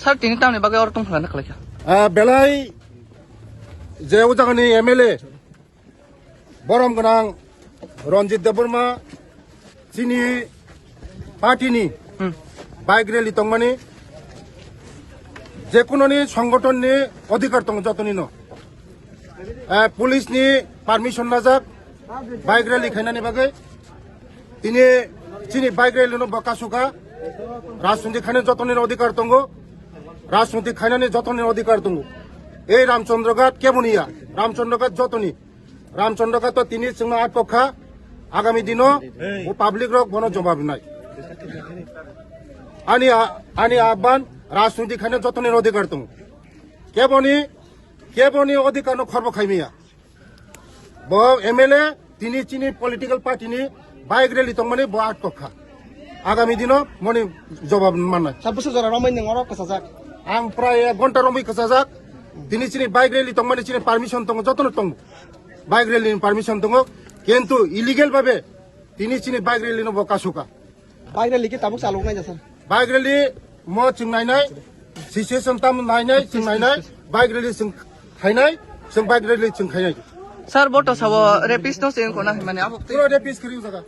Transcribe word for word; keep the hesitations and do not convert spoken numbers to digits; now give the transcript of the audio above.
Sir, tini tamni bagwi oro tongphla na khlaikha? Ah, belai je o jagani M L A borom gwnang Ranjit Debbarma chini party ni Hmm. bike rally tongmani, jekunoni songgothon ni odhikar tongo jotonino. Eh, police ni permission najak bike rally khainani bagwi. Tini chini bike rally no bo kasuka. Rajniti khaina jotoni odhikar tongo. Rajniti khainani jotoni odhikar tongo. Ei Ramchandra Ghat keboni ya? Ramchandra Ghat jotoni. Ramchandra Ghat to tini chwngno atkokha. Agami dino o public rok bono jobab nai. Ani a-, ani aban rajniti khaina jotoni odhikar tongo. Keboni, keboni odhikar no khorbo khaimiya. Bo M L A tini chini political party ni bike rally tongmani bo atkokha. Agami dino moni jobab mannai. Sir, bwswk jora romwi nwng oro kwchajak? Ang prai ek ghonta romwi kwchajak. Tini chini bike rally tongmani chini permission tongo, jotono tongo. Bike rally ni permission tongo. Kintu illegal babe tini chini bike rally no bo kasuka. Bike rally ki tabuk chalok nai jasa? Bike rally mo chwng nainai, situation tam nainai, chwng nainai, bike rally chwng khainai, chwng bike rally chwng khainai. Sir, boto sabo rapist no se ko na mane abo. Pura rapist kiri jaga.